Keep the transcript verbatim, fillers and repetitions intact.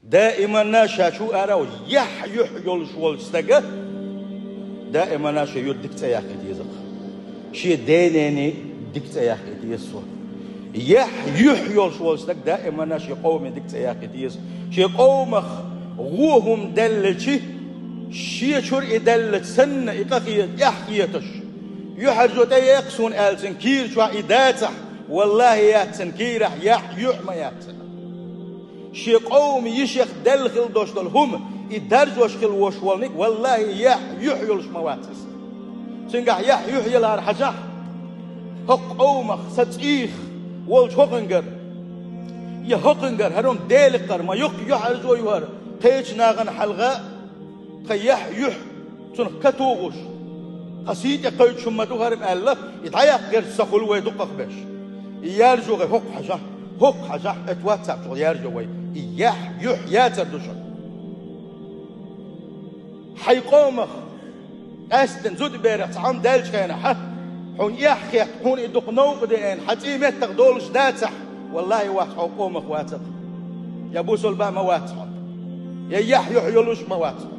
Даиманна ша чу ара яхь-юхь йолуш волчу стага даиманна шен юьра дика цӀе яккхийта еза-кх. Шен ден-ненан дика цӀе яккхийта еза цо. Яхь-юьхь йолуш волчу стага даиманна шен къоман дика цӀе яккхийта еза. Шен къомах вон хӀума даьллачи, шен чуьра и даьллачу санна и къахе-, эхь хеташ, юьхьӀаьржо тӀееккха суна аьлла цуьнан кийра чохь и дацахь, валлахӀи, яц цуьнан кийрахь яхь-юьхь ма яц цуьнан. Шен къоман йишех даьлла хила долуш долу хӀума и даржош хила волуш волниг, валлахӀи, яхь-юьхь йолуш ма вац иза. Цуьнгахь яхь-юьхь ялахьара хьажахь, хӀокху къомах сан цӀийх волчу хӀокхуьнгара, я хӀокхуьнгара хӀара хӀума Делаккхара ма юххе юьхьӀаьржо ю хӀара, кхечу нахана хьалха а, тхан яхь-юьхь цунах катухуш, тхан сий тӀе кхоьчуш хӀума ма ду хӀара аьлла, и дӀаяккха герз ца хуьлу вай дукхахберш. И яьржо вай хӀокху хьажахь, хӀокху хьажахь, оцу WhatsApp чохь яьржо вай. И яхь-юьхь яцар ду шуна. Хьайн къомах, къаьсттина зудаберах цхьа хӀума даьллачу хенахь, хьуна эхь хетта, хьуна и дукха новкъа деана, хьан цӀий меттах долуш дацахь, валлахӀи, вац хьо къомах вацахь. Я бусалба а ма вац хьо. Я яхь-юьхь йолуш а ма вац хьо.